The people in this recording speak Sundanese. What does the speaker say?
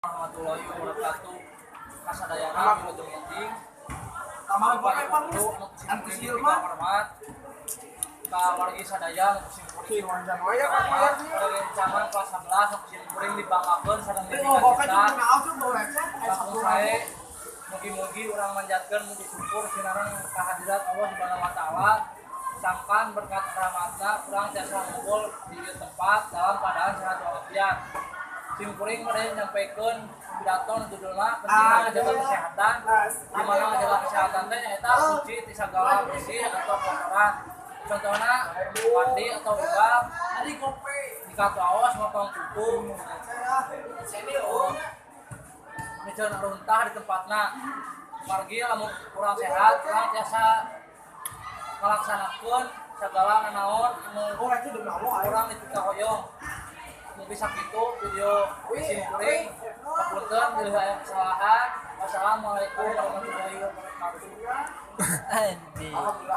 Warahmatullahi wabarakatuh. Kasadayana wilujeng enjing. Tambah Bapak gope Ibu Pak guru anu Anti kusim kuring silma. hormat. Ka wargi sadaya anu kusim kuring Wanjang wae ya hormat. Rerencangan kelas 11 anu kusim kuring dibanggakeun sareng Oh, gope dipikacita. tuh naon tuh bawa lecet, aya Langkung 10 sae ribu. Mugi-mugi urang manjatkeun mugi syukur sinareng kehadirat Allah Subhanahu wa Taala, sangkan berkat rahmatna urang tiasa ngumpul di ieu tempat dalam keadaan sehat walafiat. Sim kuring bade nyampaikan pidato nu judulna pentingna ngajaga kesehatan, di mana ngajaga kesehatan teh nyaeta suci ti sagala bersih atau kotoran, contohna mandi atau ibal, Tadi gope. Jika aos, motong kuku, miceun runtah di tempatna. Margi lamun kurang sehat, urang tiasa ngalaksanakeun sagala nanaon anu Oh, itu demi Allah. Ayo. Urang dipikahoyong. Mugi sakitu video sim kuring, hapunten bilih aya kesalahan. Wassalamualaikum warahmatullahi wabarakatuh. Anjing. Alhamdulillah.